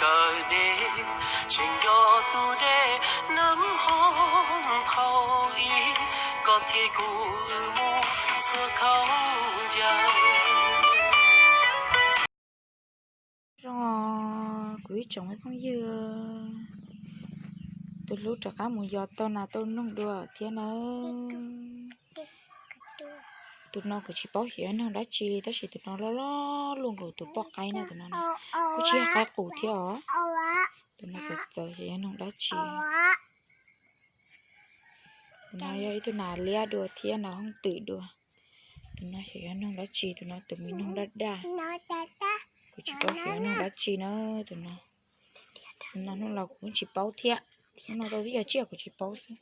Kawm dej tseem yog tus dej nab hoob thaum ub, koj thiab kuv mus txhua khaub ncaws. Zoo, kuv ib tsoom me phooj ywg, tus hlub rov qab mus yos tau nas tau noog dua thiab nawb. Tus no kuv tsis paub xyov yog noog dab tsi li, tab sis tus no loj loj luaj nkaus tus poj qaib na, tus no kuj tsis yog qaib qus thiab os. Tus no txawv txawv xyov yog noog dab tsi. Tus no yog ib tug nas liab dua thiab nas hooj twm dua. Tus no xyov yog noog dab tsi, tus no tus me noog daj daj. Kuv tsis paub xyov yog noog dab tsi na, tus no. Tus no hnub laus kuv kuj tsis paub thiab. Hnub no rau ib yam tsiaj kuv tsis paub xwb.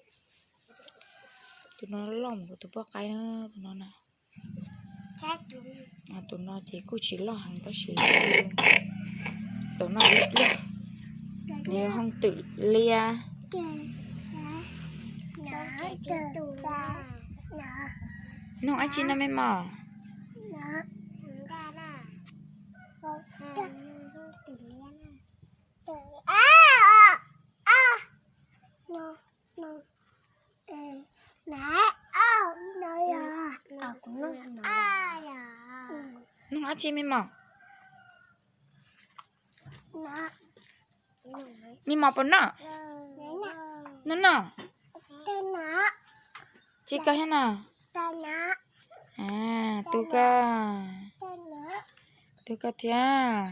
Tus no loj mus kuv tus poj qaib na, tus no na. Tus no ces kuj tsis loj heev tab sis txawm no ib pliag. Nws yog hooj twm liab. Noog dab tsi no me mos? Noog dab tsi me mos? Me mos puas noj? Noj noj. Tsis kawg thiab no. Tu kawg. Tu kawg thiab.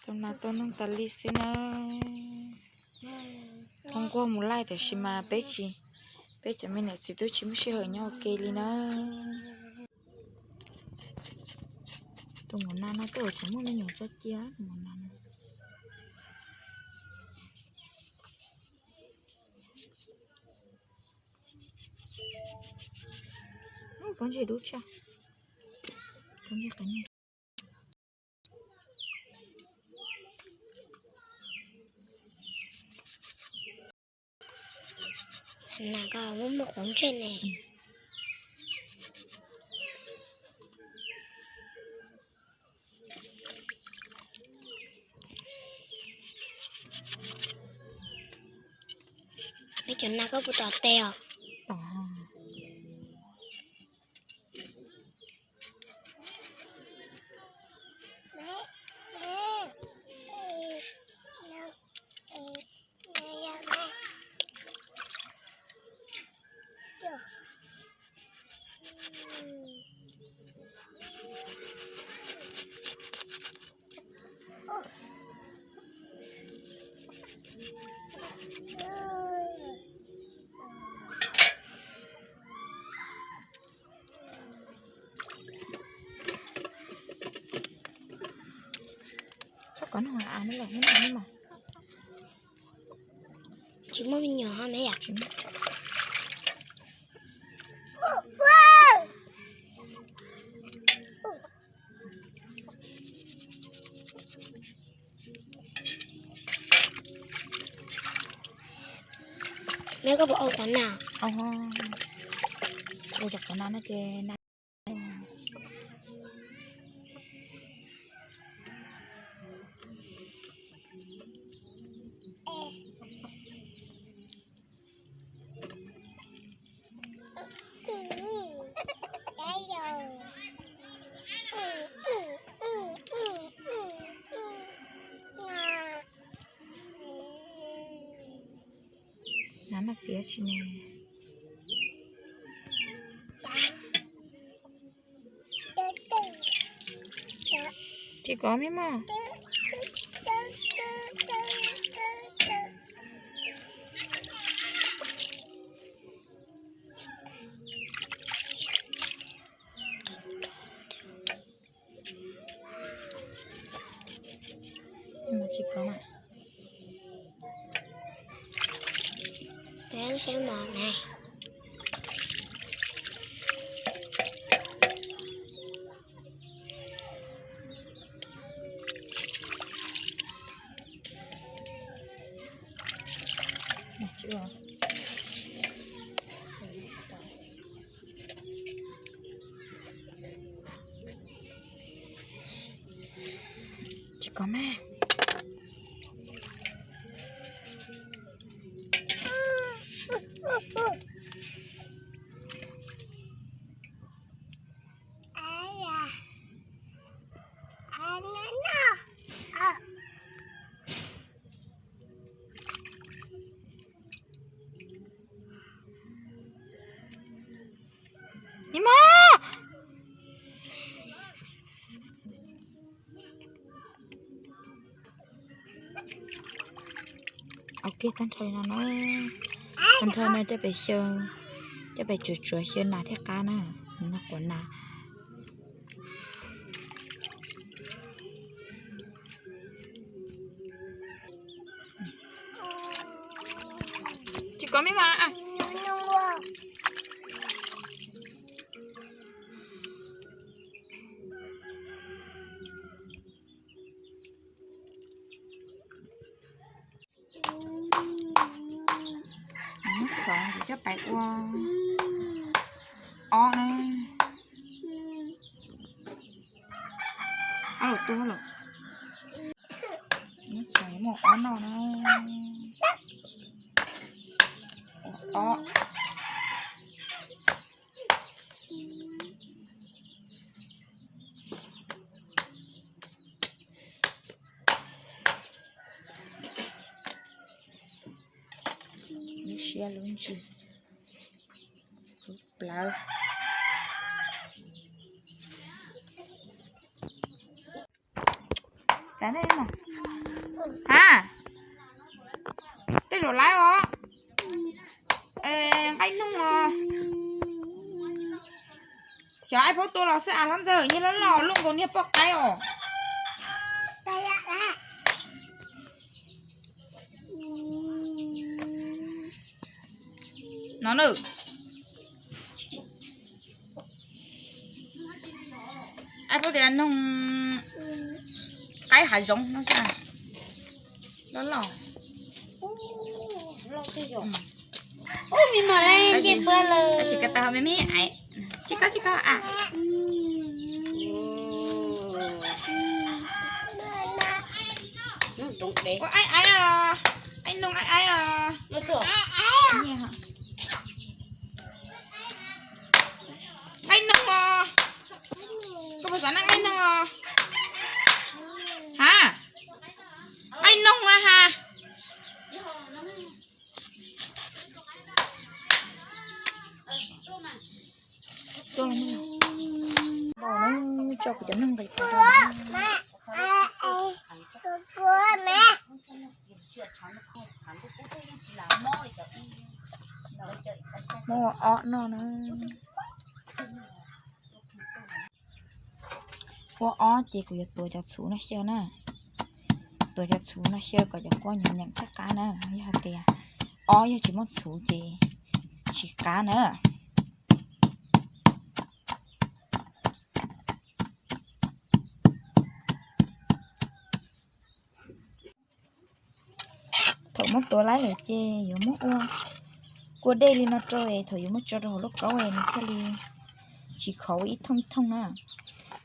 Tus no tuaj noog tas li xwb nawb. Nquag nquag mus laij tiam sis mas peb tsis, peb cov me niam txiv twb tsis muaj sij hawm nyob ua ke li nawb. Tus maum nas no twb tseem muaj me nyuam tso cia, tus maum nas no. Pob ntseg dub tshaj. Pob ntseg qab. Nas koj muaj muaj quav ntsej ne. Peb cov nas koj puas tom tes os? Txhob kov noog av, neb los neb noj neb mos. Tsis muaj me nyuam ho me yam. Me koj puas ua quav nas? Ua cov quav nas no ces nas. Nas noj txiv tsis ne. Tsis kov me mos. Tsis kov na. Saib mos ne. Tod mas. Nib mog. Ok, tag nrho li no na. Tag nrho no coj pem xyaw, coj pem tsuav tsuav xyaw nas thiab qab na. No quav nas. Tsis kov me mas. Nyob txhov kuv coj pais ua ob na. Ob lus tuaj lawm. Nyob txhov muaj ob noj na. Ua ob. Lub siab lub ntsws, lub plawv. Ha, tej zaum lawm os. Nqaij noog os. Xyov aib phaub tua los xwb as hlob ntxawg, nyiag loj loj luaj nkaus niag poj qaib os. No na. Aib phaub tias noog qaib hav zoov no xwb. Loj loj. Tab sis ka tau me me aiv. Tsis koj tsis koj a. Ua aib aib os. Aib noog aib aib os. Nqaij noog os. Koj puas xav noj nqaij noog os? Ha, nqaij noog na ha. Tso kuv cov noog nqis qhov. Muaj ob noj na. Ua ob ces kuv yuav tuav cov txhuv no xyaw na. Tuav cov txhuv no xyaw kom cov kua nyeem nyeem thiaj qab na. Yog hais tias ob yog tsis muaj txhuv ces tsis qab na. Thaum muab tuav laib lawm ces yuav muab ua kua dej li no rau es thaum yuav muab tso rau hauv lauj kaub es nws thiaj li tsis khov ua ib thooj ib thooj na.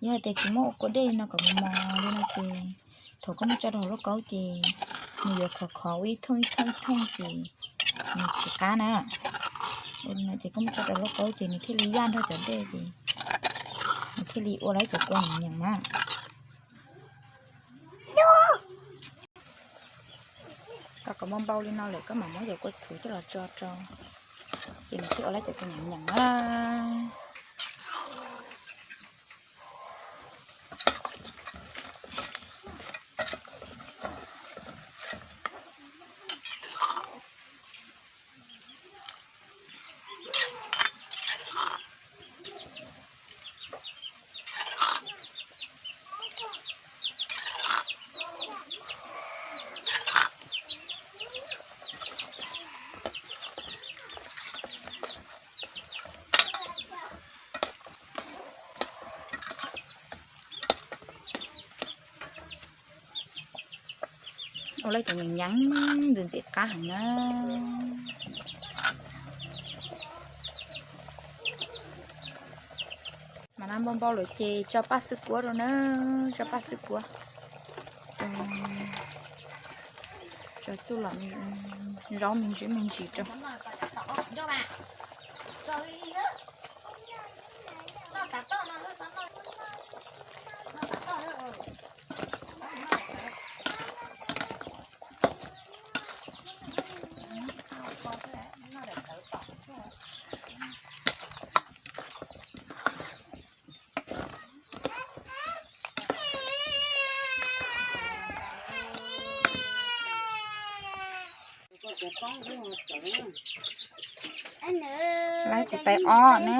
Yog hais tias tsis muab ua kua dej li no kom mos mos li no ces thaum koj muab tso rau hauv lauj kaub ces nws yuav khov khov ua ib thooj ib thooj ib thooj ces nws tsis qab na. Ua li no ces koj muab tso rau lauj kaub ces nws thiaj li yaj nrog cov dej ces nws thiaj li ua laib cov kua nyeem nyeem na. Tau kom npau npau li no lawm koj mam muab cov kua txhuv coj los tso rau, ces nws thiaj ua laib cov kua nyeem nyeem na. Ua lawv cov nyeem nyeem ntxim ntxim qab heev na. Mas na npau npau lawm ces tso paj xwb kuab rau na, tso paj xwb kuab. Tso txuj lom, zaub me ntsis me ntsis rau. Laib tus tais ob na,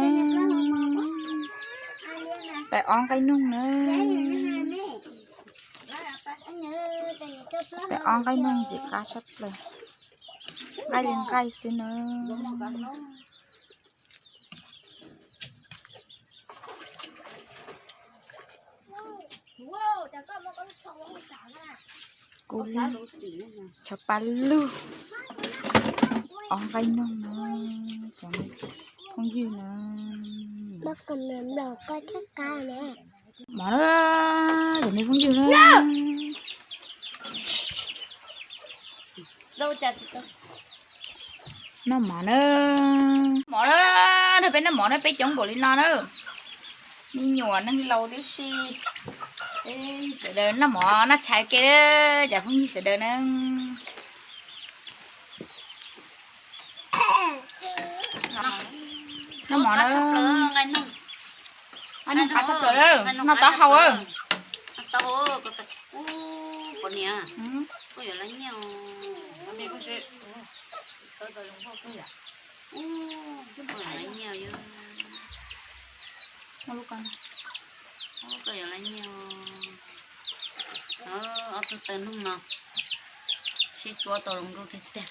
tais ob nqaij noog na, tais ob nqaij noog ntxim qab tshaj plaws, nqaij li nqaij xwb na. Kuv li, tshav paj lug, ob nqaij noog na, cov phooj ywg na. Mov na, cov me phooj ywg na. Noj mov na, mov na, nrog peb noj mov na, peb coob npaum li no na. Me nyuam neeg laus tib si, sawv daws noj mov noj tshais ke, cov phooj ywg sawv daws na. Noj mov na, noj qab tshaj plaws, noj taub hau. Ob tug taw noog no sib tsuab tau zoo nkauj tiag tiag.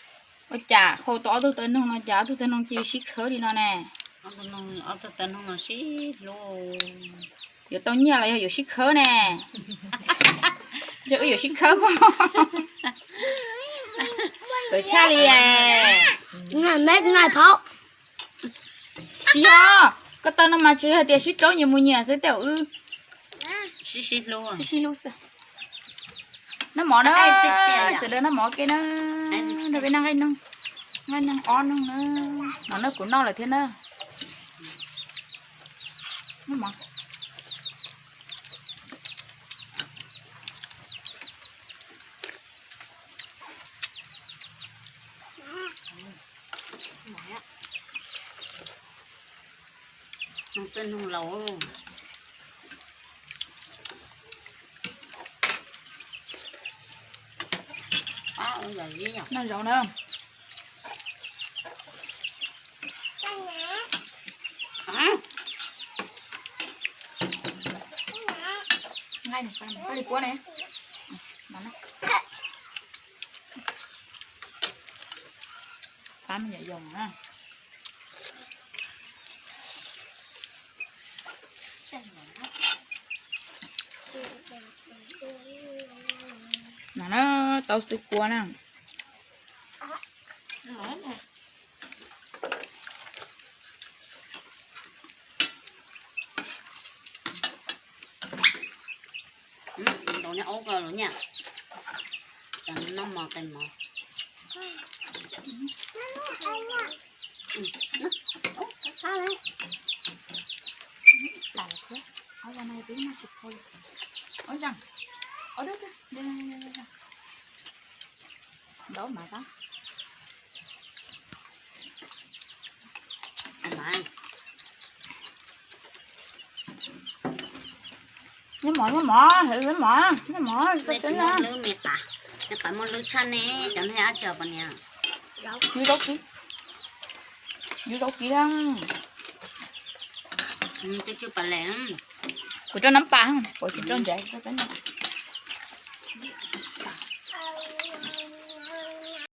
Ua cas hau tau ob tug taw noog no cas ob tug taw noog cia li sib khawb li no ne? Ob tug taw noog no sib hlub. Yuav tau nyiaj los yog yuav sib khawb ne? Ntshe wb yuav sib khawb pob. Txawv tshaj li. Tsis yog, koj taw no mas tsuas yog tias sib raub nyias mus nyias xwb, tej zaum wb sib hlub xwb. Noj mov na, sawv daws noj mov ke na. Nrog peb noj nqaij noog, nqaij noog ob noog na. Mov no kuv noj lawm thiab na. Noj mov. Noog txawj noog laus. Noj zaub na. Nqaij, koj li puab ne. Pab me nyuam yoos na. No na, tau xwb kua na. Ntaus niag aub ko los nyaj, noj mov qee mov. Ntaus mas. Noj mov, noj mov, noj mov, noj mov. Muaj lwb me qav, me qav muaj lwb tshaj ne, cov neeg ab tsi pom niam. Yus zaub kiv, yus zaub kiv. Kuv tso nab pas, kuv tso ntsev.